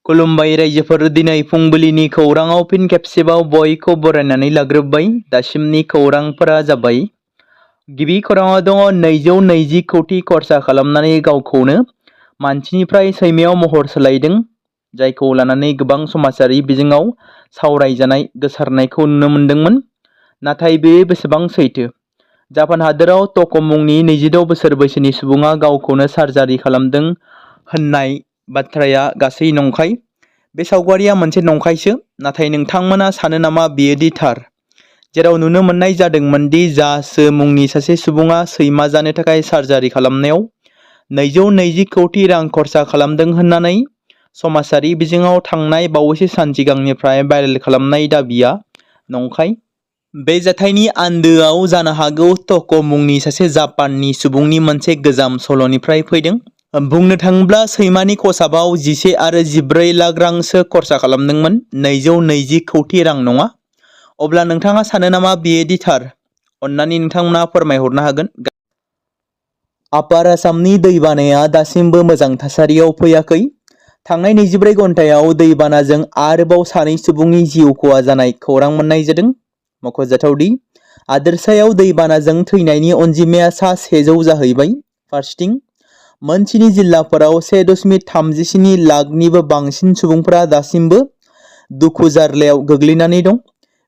खुलुमबाय रायजोफोर, दिनै फुंबिलिनि खौराङाव फिन खेबसेबाव बयखौ बरायनानै लाग्रोबाय। दासिमनि खौरांफोरा जाबाय। गिबि खौराङाव दङ 220 कोटी खरसा खालामनानै गावखौनो मानसिनिफ्राय सैमायाव महर सोलायदों, जायखौ लानानै गोबां समाजारि बिजोङाव सावरायजानाय गोसारनायखौ नुनो मोन्दोंमोन। नाथाय बे बेसेबां सैथो? जापान हादोराव टक' मुंनि 26 बोसोर बैसोनि सुबुङा गावखौनो सार्जारि खालामदों होननाय बाथ्राया गासै नंखाय। बे सावगारिया मोनसे नंखायसो, नाथाय नोंथांमोना सानो नामा बेयो दि थार? जेराव नुनो मोननाय जादोंमोन दि जासो मुंनि सासे सुबुङा सैमा जानो थाखाय सार्जारि खालामनायाव 220 कोटी रां खरसा खालामदों होननानै समाजारि बिजोङाव थांनाय बावैसो सान सिगांनिफ्राय भाइरेल खालामनाय दाबिया नंखाय। बे जाथायनि आन्दोआव जानो हागौ टक' मुंनि सासे जापाननि सुबुंनि मोनसे गोजाम सल'निफ्राय फैदों। बुंनो थाङोब्ला सैमानि खसाबाव 11 आरो 14 लाख रांसो खरसा खालामदोंमोन, 220 कोटी रां नङा। अब्ला नोंथाङा सानो नामा बेयो दि थार? अन्नानै नोंथांमोना फोरमायहरनो हागोन। आपार आसामनि दैबानाया दासिमबो मोजां थासारियाव फैयाखै। थांनाय 24 घन्टायाव दैबानाजों आरोबाव 2 सुबुंनि जिउ खहा जानाय खौरां मोननाय जादों। मख'जाथाव दि हादोरसायाव दैबानाजों थैनायनि अनजिमाया सा 100 जाहैबाय। फारसेथिं मोन 7 जिल्लाफोराव 1.37 लाखनिबो बांसिन सुबुंफोरा दासिमबो दुखु जार्लायाव गोग्लैनानै दं।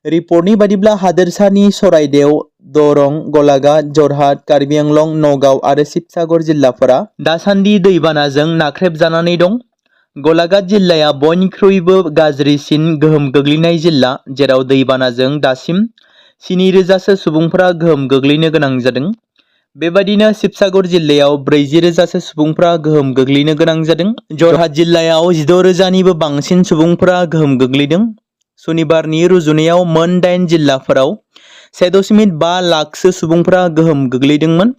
रिपर्टनि बादिब्ला हादोरसानि सराइदेव, दरं, गलाघाट, जरहाट, कार्बि आंलं, नगाव आरो शिबसागर जिल्लाफोरा दासान्दि दैबानाजों नाख्रेबजानानै दं। गलाघाट जिल्लाया बयनिख्रुइबो गाज्रिसिन गोहोम गोग्लैनाय जिल्ला, जेराव दैबानाजों दासिम 7,000सो सुबुंफोरा गोहोम गोग्लैनो गोनां जादों। बेबादिनो शिबसागर जिल्लायाव 40,000सो सुबुंफोरा गोहोम गोग्लैनो गोनां जादों। जरहाट जिल्लायाव 16,000निबो बांसिन सुबुंफोरा गोहोम गोग्लैदों। सुनिबारनि रुजुनायाव मोन 8 जिल्लाफोराव 1.5 लाखसो सुबुंफोरा गोहोम गोग्लैदोंमोन।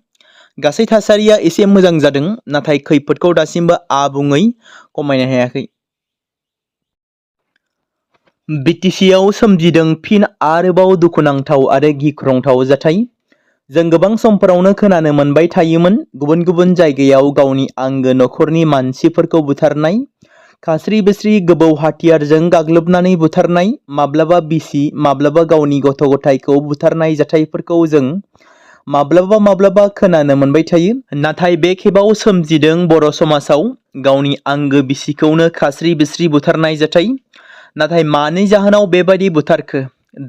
गासै थासारिया एसे मोजां जादों, नाथाय खैफोदखौ दासिमबो आबुङै खमायनो हायाखै। बिटिसिआव सोमजिदों फिन आरोबाव दुखुनांथाव आरो गिख्रंथाव जाथाय। जों गोबां समफोरावनो खोनानो मोनबाय थायोमोन गुबुन गुबुन जायगायाव गावनि आंगो नखरनि मानसिफोरखौ बुथारनाय, खास्रि-बिस्रि गोबौ हाथियारजों गाग्लोबनानै बुथारनाय, माब्लाबा बिसि माब्लाबा गावनि गथ' गथायखौ बुथारनाय जाथायफोरखौ जों माब्लाबा माब्लाबा खोनानो मोनबाय थायो। नाथाय बे खेबाव सोमजिदों बर' समाजाव गावनि आंगो बिसिखौनो खास्रि-बिस्रि बुथारनाय जाथाय। नाथाय मानि जाहोनाव बेबादि बुथारखो?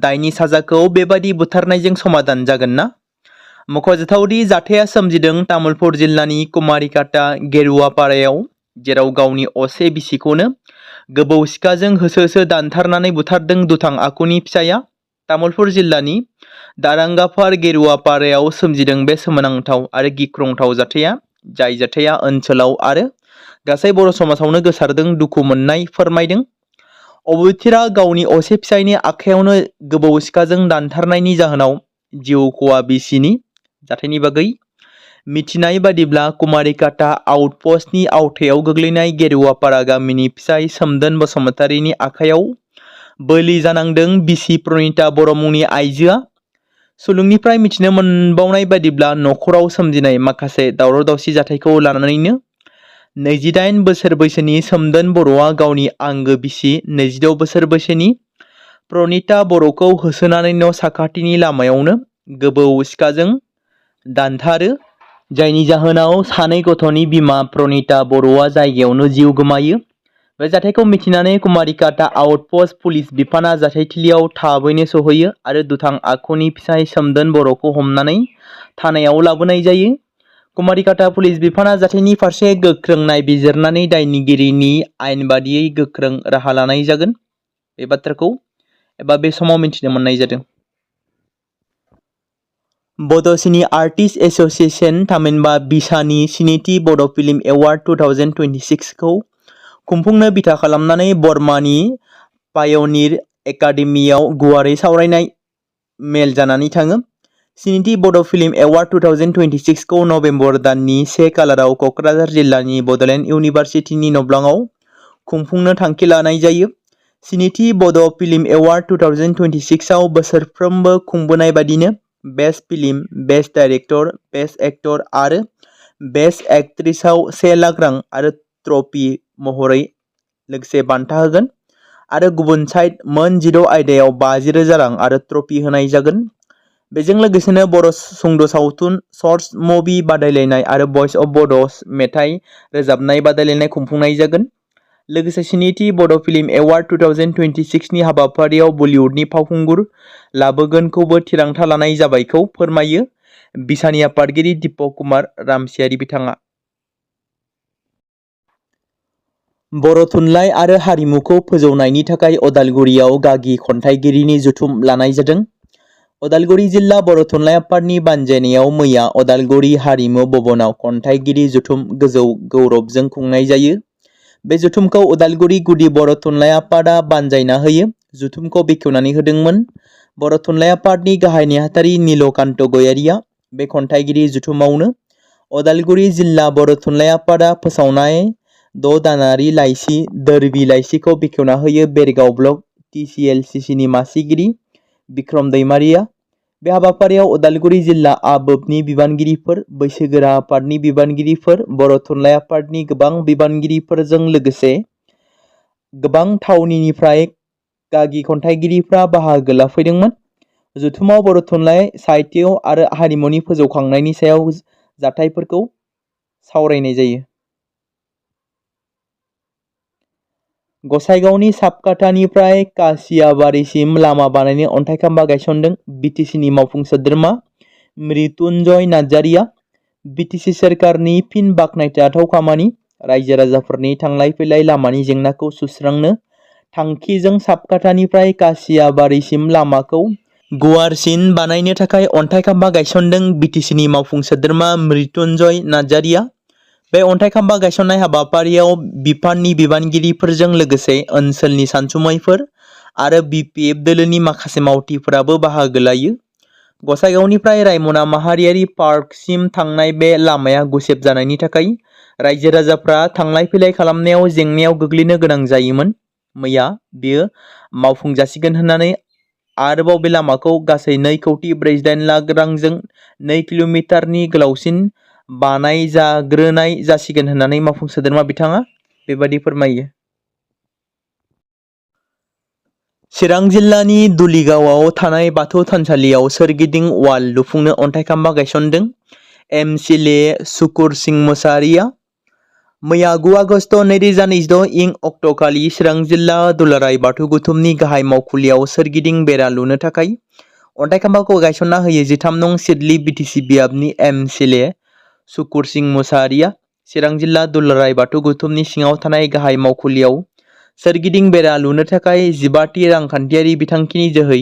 दायनि साजाखौ बेबादि बुथारनायजों समाधान जागोन ना? मख'जाथावदि जाथाया सोमजिदों तामुलपुर जिल्लानि कुमारिकाटा गेरुवापारायाव, जेराव गावनि असे बिसिखौनो गोबौ सिखाजों होसो होसो दानथारनानै बुथारदों दुथां आखुनि फिसाया। तामुलपुर जिल्लानि दारांगापार गेरुवापारायाव सोमजिदों बे सोमोनांथाव आरो गिख्रंथाव जाथाया, जाय जाथाया ओनसोलाव आरो गासै बर' समाजावनो गोसारदों दुखु मोननाय फोरमायदों। अबथिरा गावनि असे फिसायनि आखायावनो गोबौ सिखाजों दानथारनायनि जाहोनाव जिउ खहा बिसिनि जाथायनि बागै मिथिनाय बादिब्ला कुमारिकाटा आउटपस्टनि आवथायाव गोग्लैनाय गेरुवापारा गामिनि फिसाय सोमदोन बसुमतारीनि आखायाव बोलि जानांदों बिसि प्रनिता बर' मुंनि आइजोआ। सुलुंनिफ्राय मिथिनो मोनबावनाय बादिब्ला नखराव सोमजिनाय माखासे दावराव दावसि जाथायखौ लानानैनो 28 बोसोर बैसोनि सोमदोन बर'आ गावनि आंगो बिसि 26 बोसोर बैसोनि प्रनिता बर'खौ होसोनानै न' साखाथिनि लामायावनो गोबौ सिखाजों दानथारो, जायनि जाहोनाव 2 गथ'नि बिमा प्रनिता बर'आ जायगायावनो जिउ गोमायो। बे जाथायखौ मिथिनानै कुमारिकाटा आउटपस्ट पुलिस बिफाना जाथायथिलियाव थाबैनो सहैयो आरो दुथां आखुनि फिसाय सोमदोन बर'खौ हमनानै थानायाव लाबोनाय जायो। कुमारिकाटा पुलिस बिफाना जाथायनि फारसे गोख्रों नायबिजिरनानै दायनिगिरिनि आयेन बादियै गोख्रों राहा लानाय जागोन। बे बाथ्राखौ बे समाव मिथिनो मोननाय जादों। बड' सिनि आर्टिस्ट एस'सिएशन थामहिनबा बिसानि 7थि बड' फिल्म एवार्ड 2026 खौ खुंफुंनो बिथा खालामनानै बर्मानि पायनिर एकाडेमियाव गुवारै सावरायनाय मेल जानानै थाङो। 7थि बड' फिल्म एवार्ड 2026 खौ नभेम्बर दाननि 1 खालाराव क'क्राझार जिल्लानि बड'लेण्ड इउनिभारसिटिनि नब्लाङाव खुंफुंनो थांखि लानाय जायो। 7थि बड' फिल्म एवार्ड 2026 आव बोसोरफ्रोमबो खुंबोनाय बादिनो best film, best director, best actor आरो बेस्ट एक्ट्रेसआव 1 लाख रां आरो ट्रफी महरै लोगोसे बान्था होगोन आरो गुबुन साइड मोन 16 आयदायाव 50,000 रां आरो ट्रफी होनाय जागोन। बेजों लोगोसेनो बर' सुंद' सावथुन शर्ट्स मुभि बादायलायनाय आरो भइस अफ बड' मेथाइ रोजाबनाय बादायलायनाय खुंफुंनाय जागोन। लोगोसे स्निथि बड' फिल्म एवार्ड 2026 नि हाबाफारियाव बलिउडनि फावखुंगुर लाबोगोनखौबो थिरांथा लानाय जाबायखौ फोरमायो बिसानि आफादगिरि दीपक कुमार रामसियारि बिथाङा। बर' थुनलाइ आरो हारिमुखौ फोजौनायनि थाखाय अदालगुरियाव गागि खन्थाइगिरिनि जथुम लानाय जादों। अदालगुरि जिल्ला बर' थुनलाइ आफादनि बानजायनायाव मैया अदालगुरि हारिमु भवनाव खन्थाइगिरि जथुम गोजौ गौरबजों खुंनाय जायो। बे जथुमखौ अदालगुरि गुदि बर' थुनलाइ आफादा बानजायना होयो। जथुमखौ बेखेवनानै होदोंमोन बर' थुनलाइ आफादनि गाहाय नेहाथारि नीलकान्त गयारिया। बे खन्थाइगिरि जथुमावनो अदालगुरि जिल्ला बर' थुनलाइ आफादा फोसावनाय 6 दानारि लाइसि दोरबि लाइसिखौ बेखेवना होयो बेरगाव ब्लक TCLCC नि मासिगिरि बिक्रम दैमारिया। बे हाबाफारियाव अदालगुरि जिल्ला आबोबनि बिबानगिरिफोर, बैसोगोरा आफादनि बिबानगिरिफोर, बर' थुनलाइ आफादनि गोबां बिबानगिरिफोरजों लोगोसे गोबां थावनिनिफ्राय गागि खन्थाइगिरिफ्रा बाहागो लाफैदोंमोन। जथुमाव बर' थुनलाइ, साहित्य आरो हारिमुनि फोजौखांनायनि सायाव जाथायफोरखौ सावरायनाय जायो। गसाइगावनि साबकाटानिफ्राय कासियाबारिसिम लामा बानायनो अन्थाइ खाम्फा गायसनदों BTC-नि मावफुं सोद्रोमा मृत्युन्जय नार्जारिया। BTC सोरखारनि फिन बाखनायजाथाव खामानि। रायजो राजाफोरनि थांलाय फैलाय लामानि जेंनाखौ सुस्रांनो थांखिजों साबकाटानिफ्राय कासियाबारिसिम लामाखौ गुवारसिन बानायनो थाखाय अन्थाइ खाम्फा गायसनदों BTC-नि मावफुं सोद्रोमा मृत्युन्जय नार्जारिया। बे अन्थाइ खाम्फा गायसननाय हाबाफारियाव बिफाननि बिबानगिरिफोरजों लोगोसे ओनसोलनि सानसुमैफोर आरो BPF दोलोनि माखासे मावथिफोराबो बाहागो लायो। गसाइगावनिफ्राय रायमना माहारियारि पार्कसिम थांनाय बे लामाया गुसेब जानायनि थाखाय रायजो राजाफ्रा थांलाय फैलाय खालामनायाव जेंनायाव गोग्लैनो गोनां जायोमोन। मैया बेयो मावफुंजासिगोन होननानै आरोबाव बे लामाखौ गासै 2,48 लाख रांजों 2 किल'मिटारनि गोलावसिन बानायजाग्रोनाय जासिगोन होननानै मावफुं सोद्रोमा बिथाङा बेबादि फोरमायो। चिरां जिल्लानि दुलिगावआव थानाय बाथौ थानसालियाव सोरगिदिं वाल लुफुंनो अन्थाइ खाम्फा गायसनदों MCLA सुकुर सिं मुसाहारिया। मैया 9 आगस्ट 2026 इं अक्ट'खालि चिरां जिल्ला दुलाराय बाथौ गौथुमनि गाहाय मावखुलियाव सोरगिदिं बेरा लुनो थाखाय अन्थाइ खाम्फाखौ गायसनना होयो 13 नं सिडली BTC बियाबनि MCLA सुकुर सिं मुसाहारिया। चिरां जिल्ला दुलाराय बाथौ गौथुमनि सिङाव थानाय गाहाय मावखुलियाव सोरगिदिं बेरा लुनो थाखाय 15थि रांखान्थियारि बिथांखिनि जोहै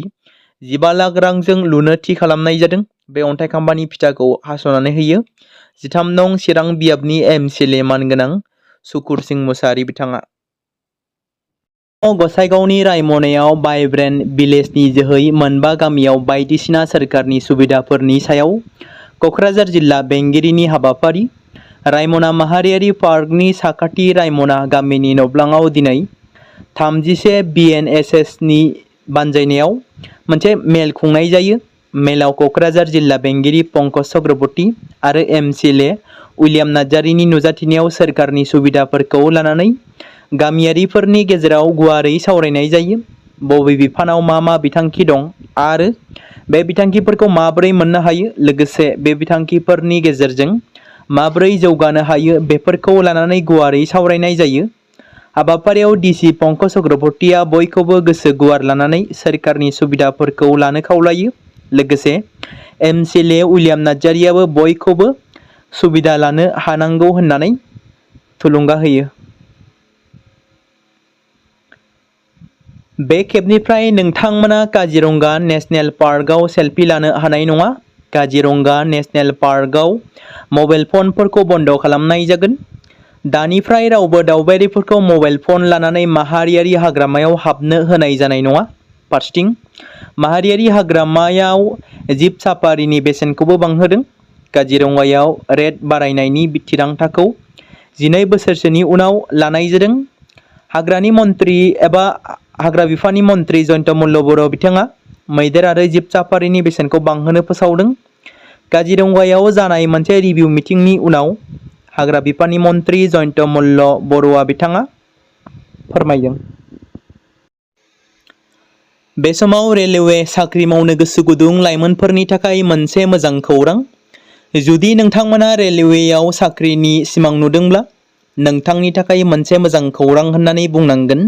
15 लाख रांजों लुनो थि खालामनाय जादों। बे अन्थाइ खाम्फानि फिथाखौ हास'नानै होयो 13 नं चिरां बियाबनि MCLA मानगोनां सुकुर सिं मुसाहारि बिथाङा। गसाइगावनि रायमनायाव भाइब्रेन्ट भिलेजनि जोहै मोनबा गामियाव बायदिसिना सोरखारनि सुबिदाफोरनि सायाव क'क्राझार जिल्ला बेंगिरिनि हाबाफारि। रायमना माहारियारि पार्कनि साखाथि रायमना गामिनि नब्लाङाव दिनै 31 BNSS नि बानजायनायाव मोनसे मेल खुंनाय जायो। मेलाव क'क्राझार जिल्ला बेंगिरि पंकज चक्रवर्ती आरो MCLA उइलियाम नार्जारिनि नुजाथिनायाव सोरखारनि सुबिदाफोरखौ लानानै गामियारिफोरनि गेजेराव गुवारै सावरायनाय जायो। बबे बिफानाव मा बिथांखि दं आरो बे बिथांखिफोरखौ माबोरै मोननो हायो, लोगोसे बे बिथांखिफोरनि गेजेरजों माबोरै जौगानो हायो बेफोरखौ लानानै गुवारै सावरायनाय जायो। हाबाफारियाव DC पंकज चक्रवर्तीया बयखौबो गोसो गुवार लानानै सोरखारनि सुबिदाफोरखौ लानो खावलायो। लोगोसे MCLA उइलियाम नार्जारियाबो बयखौबो सुबिदा लानो हानांगौ होननानै थुलुंगा होयो। बे खेबनिफ्राय नोंथांमोना काजिरंगा नेशनेल पार्कआव सेल्फि लानो हानाय नङा। काजिरंगा नेशनेल पार्कआव मबाइल फनफोरखौ बन्द खालामनाय जागोन। दानिफ्राय रावबो दावबायारिफोरखौ मबाइल फन लानानै माहारियारि हाग्रामायाव हाबनो होनाय जानाय नङा। फारसेथिं माहारियारि हाग्रामायाव जिब साफारिनि बेसेनखौबो बांहोदों। काजिरंगायाव रेट बारायनायनि थिरांथाखौ 12 बोसोरसोनि उनाव लानाय जादों। हाग्रानि मन्थ्रि एबा हाग्रा बिफाननि मन्थ्रि जयन्त मल्ल बर' बिथाङा मैदेर आरो जिब साफारिनि बेसेनखौ बांहोनो फोसावदों। काजिरंगायाव जानाय मोनसे रिभिउ मिटिंनि उनाव हाग्रा बिफाननि मन्थ्रि जयन्त मल्ल बर'आ बिथाङा फोरमायदों। बे समाव रेलवे साख्रि मावनो गोसो गुदुं लाइमोनफोरनि थाखाय मोनसे मोजां खौरां। जुदि नोंथांमोना रेलवेयाव साख्रिनि सिमां नुदोंब्ला नोंथांनि थाखाय मोनसे मोजां खौरां होननानै बुंनांगोन।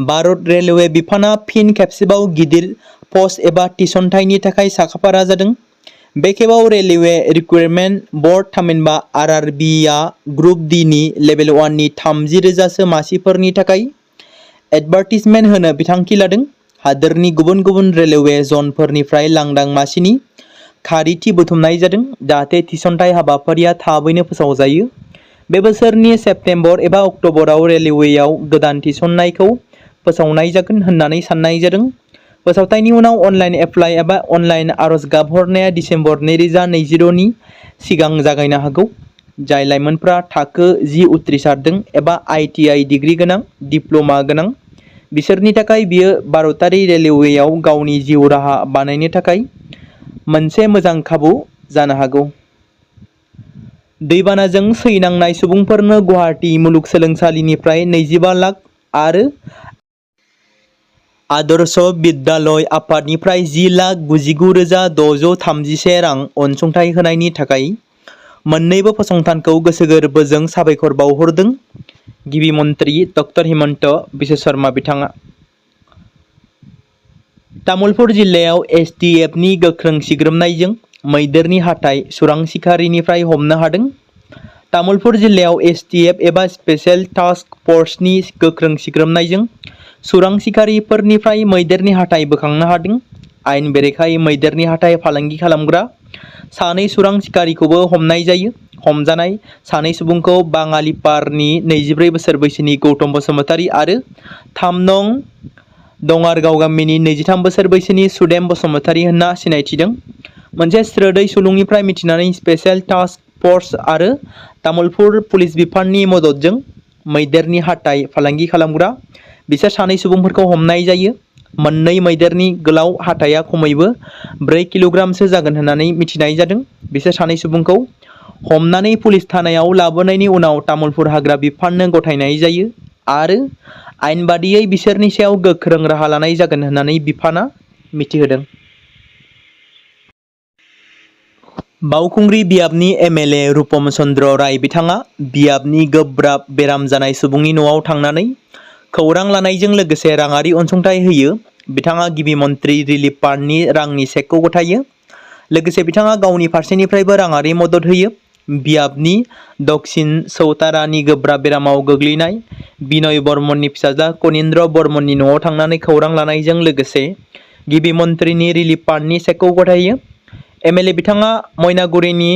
भारत रेलवे बिफाना फिन खेबसेबाव गिदिर पस्ट एबा थिसनथाइनि थाखाय साखाफारा जादों। बे खेबाव रेलवे रिक्रुटमेन्ट बर्ड थामहिनबा RRBआ ग्रुप D नि लेभेल 1 नि 30,000सो मासिफोरनि थाखाय एडभार्टिजमेन्ट होनो बिथांखि लादों। हादोरनि गुबुन गुबुन रेलवे जनफोरनिफ्राय लांदां मासिनि खारिथि बुथुमनाय जादों जाहाथे थिसनथाइ हाबाफारिया थाबैनो फोसावजायो। बे बोसोरनि सेप्तेम्बर एबा अक्ट'बराव रेलवेयाव गोदान थिसननायखौ फोसावनाय जागोन होननानै साननाय जादों। फोसावथायनि उनाव अनलाइन एप्लाइ एबा अनलाइन आरज गाबहरनाया दिसेम्बर 2022 नि सिगां जागायनो हागौ। जाय लाइमोनफ्रा थाखो 10 उथ्रिसारदों एबा ITI डिग्री गोनां, डिप्ल'मा गोनां, बिसोरनि थाखाय बियो भारतारि रेलवेयाव गावनि जिउ राहा बानायनो थाखाय मोनसे मोजां खाबु जानो हागौ। दैबानाजों सैनांनाय सुबुंफोरनो गुवाहाटी मुलुगसोलोंसालिनिफ्राय 25 लाख आरो आदर्श विद्यालय आफादनिफ्राय 10,99,631 रां अनसुंथाइ होनायनि थाखाय मोन्नैबो फसंथानखौ गोसो गोरबोजों साबायखर बावहरदों। गिबि मन्थ्रि डक्टर हिमन्त बिश्व शर्मा बिथाङा। तामुलपुर जिल्लायाव STFनि गोख्रों सिग्रोमनायजों मैदेरनि हाथाइ सुरां सिखारिनिफ्राय हमनो हादों। तामुलपुर जिल्लायाव STF एबा स्पेशल टास्क फर्सनि गोख्रों सिग्रोमनायजों सुरां सिखारिफोरनिफ्राय मैदेरनि हाथाइ बोखांनो हादों। आयेन बेरेखायै मैदेरनि हाथाइ फालांगि खालामग्रा सानै सुरां सिखारिखौबो हमनाय जायो। हमजानाय सानै सुबुंखौ बाङालिपारनि 24 बोसोर बैसोनि गौतम बसुमतारी आरो 3 नं दङारगाव गामिनि 23 बोसोर बैसोनि सुदेम बसुमतारी होनना सिनायथिदों। मोनसे स्रोदै सुलुंनिफ्राय मिथिनानै स्पेशल टास्क फर्स आरो तामुलपुर पुलिस बिफाननि मददजों मैदेरनि हाथाइ फालांगि खालामग्रा बिसोर सानै सुबुंफोरखौ हमनाय जायो। मोन्नै मैदेरनि गोलाव हाथाइया खमैबो 4 किल'ग्रामसो जागोन होननानै मिथिनाय जादों। बिसोर सानै सुबुंखौ हमनानै पुलिस थानायाव लाबोनायनि उनाव तामुलपुर हाग्रा बिफाननो गथायनाय जायो आरो आयेन बादियै बिसोरनि सायाव गोख्रों राहा लानाय जागोन होननानै बिफाना मिथिहोदों। बावखुंग्रि बियाबनि MLA रुपम चन्द्र राय बिथाङा बियाबनि गोब्राब बेराम जानाय सुबुंनि न'आव थांनानै खौरां लानायजों लोगोसे राङारि अनसुंथाइ होयो। बिथाङा गिबि मन्थ्रि रिलिफ फान्डनि रांनि चेकखौ गथायो। लोगोसे बिथाङा गावनि फारसेनिफ्रायबो राङारि मदद होयो। बियाबनि दक्षिण सौतारानि गोब्राब बेरामाव गोग्लैनाय बिनय बर्मननि फिसाज्ला कनिन्द्र बर्मननि न'आव थांनानै खौरां लानायजों लोगोसे गिबि मन्थ्रिनि रिलिफ फान्डनि चेकखौ गथायो। MLA बिथाङा मयनागुरिनि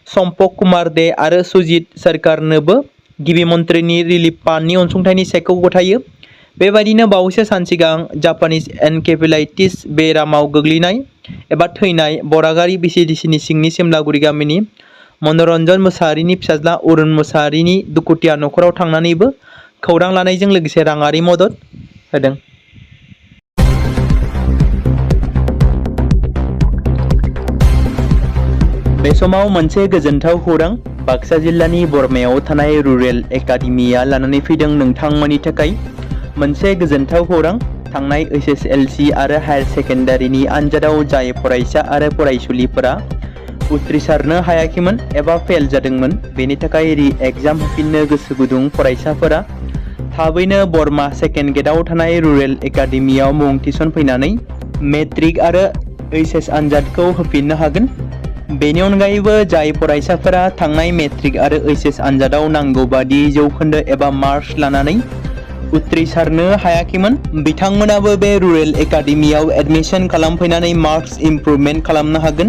सम्पक कुमार दे आरो सुजित सरकारनोबो गिबि मन्थ्रिनि रिलिफ फान्डनि अनसुंथाइनि चेकखौ गथायो। बेबायदिनो बावैसो सान सिगां जापानिज एनकेफेलाइटिस बेरामाव गोग्लैनाय एबा थैनाय बरागारि BCDCनि सिंनि सिमलागुरि गामिनि मनरन्जन मुसाहारिनि फिसाज्ला अरुण मुसाहारिनि दुखुथिया न'खराव थांनानैबो खौरां लानायजों लोगोसे राङारि मदद होदों। बे समाव मोनसे गोजोनथाव खौरां बाक्सा जिल्लानि बरमायाव थानाय रुरेल एकाडेमिया लानानै फैदों नोंथांमोननि थाखाय मोनसे गोजोनथाव खौरां। थांनाय HSLC आरो हायार सेकेन्डारिनि आनजादाव जाय फरायसा आरो फरायसुलिफोरा उथ्रिसारनो हायाखैमोन एबा फेल जादोंमोन बेनि थाखाय रि-एग्जाम होफिननो गोसो गुदुं फरायसाफोरा थाबैनो बरमा सेकेन्ड गेटआव थानाय रुरेल एकाडेमियाव मुं थिसनफैनानै मेट्रिक आरो HS आनजादखौ होफिननो हागोन। बेनि अनगायैबो जाय फरायसाफोरा थांनाय मेट्रिक आरो HS आनजादाव नांगौ बादि जौखोन्दो एबा मार्क्स लानानै उथ्रिसारनो हायाखैमोन बिथांमोनाबो बे रुरेल एकाडेमियाव एडमिशन खालामफैनानै मार्क्स इमप्रुभमेन्ट खालामनो हागोन।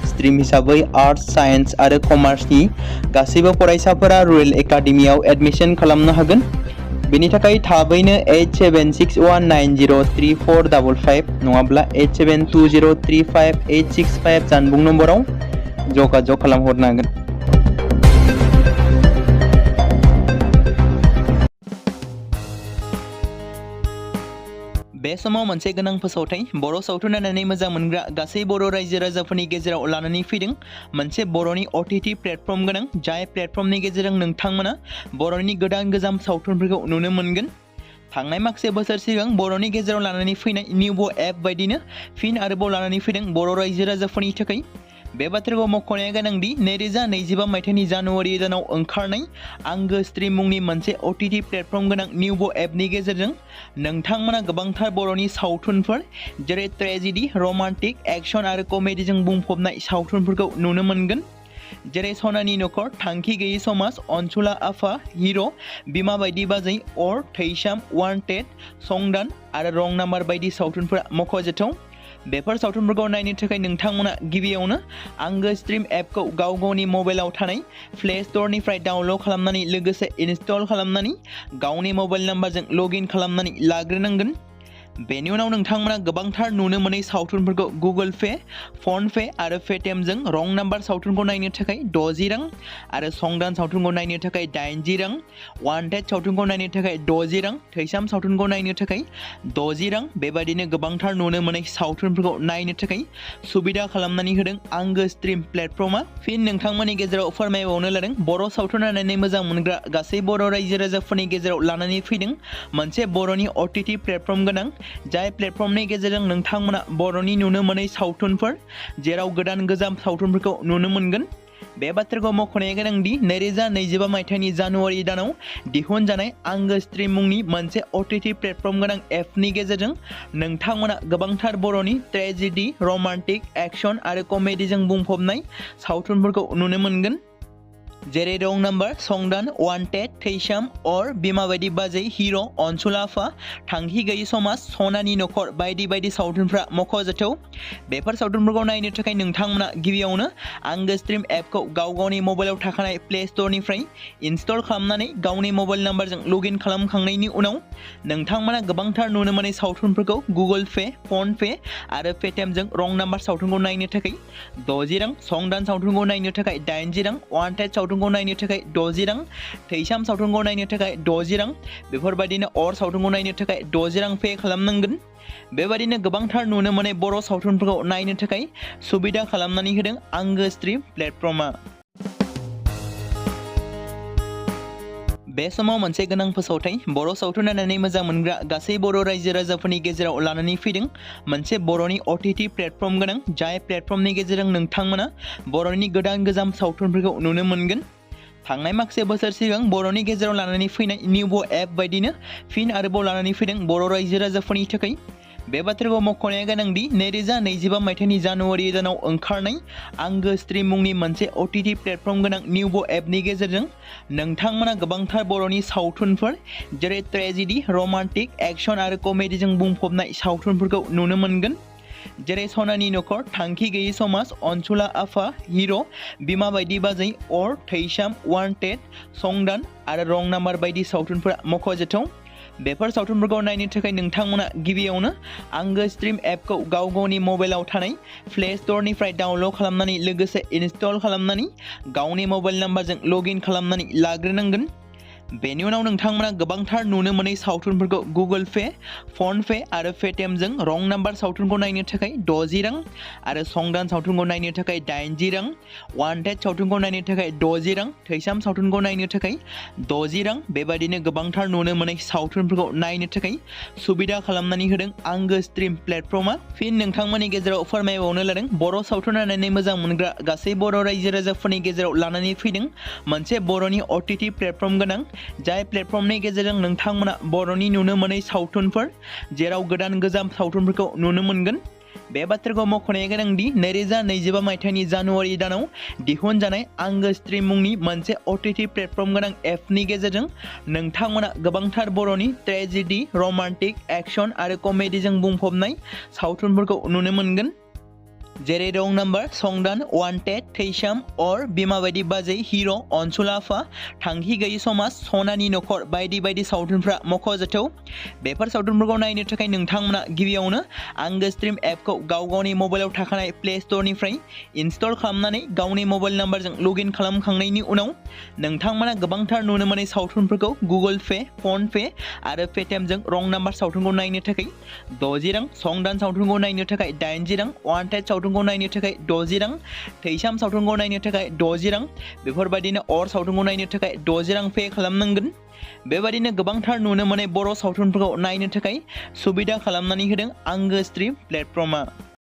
स्ट्रिम हिसाबै आर्ट्स, साइन्स आरो कमार्सनि गासैबो फरायसाफोरा रुरेल एकाडेमियाव एडमिशन खालामनो हागोन। बेनि थाखाय थाबैनो 8761903455 नङाब्ला 87203585 जानबुं नम्बराव जगाजग खालामहरनो हागोन। बे समाव मोनसे गोनां फोसावथाय बर' सावथुन नायनानै मोजां मोनग्रा गासै बर' रायजो राजाफोरनि गेजेराव लानानै फैदों मोनसे बर'नि OTT प्लेटफर्म गोनां जाय प्लेटफर्मनि गेजेरजों नोंथांमोना बर'नि गोदान गोजाम सावथुनफोरखौ नुनो मोनगोन। थांनाय माखासे बोसोर सिगां बर'नि गेजेराव लानानै फैनाय निउबो एप बायदिनो फिन आरोबाव लानानै फैदों बर' रायजो राजाफोरनि थाखाय। बे बाथ्राखौ मख'नाया गोनांदि 2025 मायथाइनि जानुवारि दानाव ओंखारनाय आंगो स्ट्रीम मुंनि मोनसे OTT प्लेटफर्म गोनां निउबो एपनि गेजेरजों नोंथांमोना गोबांथार बर'नि सावथुनफोर जेरै ट्रेजेडी, रमान्टिक, एक्शन आरो कमेडीजों बुंफबनाय सावथुनफोरखौ नुनो मोनगोन। जेरै सनानि नखर, थांखि गैयै समाज, अनसुला आफा, हिर', बिमा बायदि बाजै, अर, थैसाम, वान्टेड, संदान आरो रं नाम्बार बायदि सावथुनफोरा मख'जाथाव। बेफोर सावथुनफोरखौ नायनो थाखाय नोंथांमोना गिबियावनो आंगो स्ट्रीम एपखौ गाव गावनि मबाइलाव थानाय प्ले स्ट'रनिफ्राय डाउनल'ड खालामनानै लोगोसे इनस्टल खालामनानै गावनि मबाइल नाम्बारजों लगइन खालामनानै लाग्रोनांगोन। बेनि उनाव नोंथांमोना गोबांथार नुनो मोनै सावथुनफोरखौ गुगोल पे, फन पे आरो पेटिएमजों रं नाम्बार सावथुनखौ नायनो थाखाय 60 रां आरो संदान सावथुनखौ नायनो थाखाय 80 रां, वान्टेड सावथुनखौ नायनो थाखाय 60 रां, थैसाम सावथुनखौ नायनो थाखाय 60 रां बेबायदिनो गोबांथार नुनो मोनै सावथुनफोरखौ नायनो थाखाय सुबिदा खालामनानै होदों आंगो स्ट्रीम प्लेटफर्मा। फिन नोंथांमोननि गेजेराव फोरमायबावनो लादों बर' सावथुन नायनानै मोजां मोनग्रा गासै बर' रायजो राजाफोरनि गेजेराव लानानै फैदों मोनसे बर'नि OTT प्लेटफर्म गोनां जाय प्लेटफर्मनि गेजेरजों नोंथांमोना बर'नि नुनो मोनै सावथुनफोर जेराव गोदान गोजाम सावथुनफोरखौ नुनो मोनगोन। बे बाथ्राखौ मख'नाया गोनांदि 2025 मायथाइनि जानुवारि दानाव दिहुनजानाय आंगो स्ट्रीम मुंनि मोनसे OTT प्लेटफर्म गोनां एपनि गेजेरजों नोंथांमोना गोबांथार बर'नि ट्रेजेडी, रमान्टिक, एक्शन आरो कमेडीजों बुंफबनाय सावथुनफोरखौ नुनो मोनगोन। जेरै रं नाम्बार, संदान, वान्टेड, थैसाम, अर, बिमा बायदि बाजै, हिर', अनसुला आफा, थांखि गैयै समाज, सनानि नखर बायदि बायदि सावथुनफ्रा मख'जाथाव। बेफोर सावथुनफोरखौ नायनो थाखाय नोंथांमोना गिबियावनो आंगो स्ट्रीम एपखौ गाव गावनि मबाइलाव थाखानाय प्ले स्ट'रनिफ्राय इनस्टल खालामनानै गावनि मबाइल नाम्बारजों लगइन खालामखांनायनि उनाव नोंथांमोना गोबांथार नुनो मोनै सावथुनफोरखौ गुगोल पे, फन पे आरो पेटिएमजों रं नाम्बार सावथुनखौ नायनो थाखाय 60 रां, संदान सावथुनखौ नायनो थाखाय 80 रां, वान्टेड सावथुनखौ नायनो थाखाय 60 रां, थैसाम सावथुनखौ नायनो थाखाय 60 रां बेफोरबायदिनो अर सावथुनखौ नायनो थाखाय 60 रां पे खालामनांगोन। बेबायदिनो गोबांथार नुनो मोनै बर' सावथुनफोरखौ नायनो थाखाय सुबिदा खालामनानै होदों आंगो स्ट्रीम प्लेटफर्मा। बे समाव मोनसे गोनां फोसावथाय बर' सावथुन नायनानै मोजां मोनग्रा गासै बर' रायजो राजाफोरनि गेजेराव लानानै फैदों मोनसे बर'नि OTT प्लेटफर्म गोनां जाय प्लेटफर्मनि गेजेरजों नोंथांमोना बर'नि गोदान गोजाम सावथुनफोरखौ नुनो मोनगोन। थांनाय माखासे बोसोर सिगां बर'नि गेजेराव लानानै फैनाय निउबो एप बायदिनो फिन आरोबाव लानानै फैदों बर' रायजो राजाफोरनि थाखाय। बे बाथ्राखौ मख'नाया गोनांदि 2025 मायथाइनि जानुवारि दानाव ओंखारनाय आंगो स्ट्रीम मुंनि मोनसे OTT प्लेटफर्म गोनां निउबो एपनि गेजेरजों नोंथांमोना गोबांथार बर'नि सावथुनफोर जेरै ट्रेजेडी, रमान्टिक, एक्शन आरो कमेडीजों बुंफबनाय सावथुनफोरखौ नुनो मोनगोन। जेरै सनानि नखर, थांखि गैयै समाज, अनसुला आफा, हिर', बिमा बायदि बाजै, अर, थैसाम, वान्टेड, संदान आरो रं नाम्बार बायदि सावथुनफोरा मख'जाथाव। बेफोर सावथुनफोरखौ नायनो थाखाय नोंथांमोना गिबियावनो आंगो स्ट्रीम एपखौ गाव गावनि मबाइलाव थानाय प्ले स्ट'रनिफ्राय डाउनल'ड खालामनानै लोगोसे इनस्टल खालामनानै गावनि मबाइल नाम्बारजों लगइन खालामनानै लाग्रोनांगोन। बेनि उनाव नोंथांमोना गोबांथार नुनो मोनै सावथुनफोरखौ गुगोल पे, फन पे आरो पेटिएमजों रं नाम्बार सावथुनखौ नायनो थाखाय 60 रां आरो संदान सावथुनखौ नायनो थाखाय 80 रां, वान्टेड सावथुनखौ नायनो थाखाय 60 रां, थैसाम सावथुनखौ नायनो थाखाय 60 रां बेबायदिनो गोबांथार नुनो मोनै सावथुनफोरखौ नायनो थाखाय सुबिदा खालामनानै होदों आंगो स्ट्रीम प्लेटफर्मा। फिन नोंथांमोननि गेजेराव फोरमायबावनो लादों बर' सावथुन नायनानै मोजां मोनग्रा गासै बर' रायजो राजाफोरनि गेजेराव लानानै फैदों मोनसे बर'नि OTT प्लेटफर्म गोनां जाय प्लेटफर्मनि गेजेरजों नोंथांमोना बर'नि नुनो मोनै सावथुनफोर जेराव गोदान गोजाम सावथुनफोरखौ नुनो मोनगोन। बे बाथ्राखौ मख'नाया गोनांदि 2025 मायथाइनि जानुवारि दानाव दिहुनजानाय आंगो स्ट्रीम मुंनि मोनसे OTT प्लेटफर्म गोनां एपनि गेजेरजों नोंथांमोना गोबांथार बर'नि ट्रेजेडी, रमान्टिक, एक्शन आरो कमेडीजों बुंफबनाय सावथुनफोरखौ नुनो मोनगोन। जेरै रं नाम्बार, संदान, वान्टेड, थैसाम, अर, बिमा बायदि बाजै, हिर', अनसुला आफा, थांखि गैयै समाज, सनानि नखर बायदि बायदि सावथुनफ्रा मख'जाथाव। बेफोर सावथुनफोरखौ नायनो थाखाय नोंथांमोना गिबियावनो आंगो स्ट्रीम एपखौ गाव गावनि मबाइलाव थाखानाय प्ले स्ट'रनिफ्राय इनस्टल खालामनानै गावनि मबाइल नाम्बारजों लगइन खालामखांनायनि उनाव नोंथांमोना गोबांथार नुनो मोनै सावथुनफोरखौ गुगोल पे, फन पे आरो पेटिएमजों रं नाम्बार सावथुनखौ नायनो थाखाय 60 रां, संदान सावथुनखौ नायनो थाखाय 80 रां, वान्टेड सावथुन सावथुनखौ नायनो थाखाय 60 रां, थैसाम सावथुनखौ नायनो थाखाय 60 रां, बेफोरबायदिनो अर सावथुनखौ नायनो थाखाय 60 रां पे खालामनांगोन। बेबायदिनो गोबांथार नुनो मोननाय बर' सावथुनफोरखौ नायनो थाखाय सुबिदा खालामनानै होदों आंगो स्ट्रिम प्लेटफर्मआ।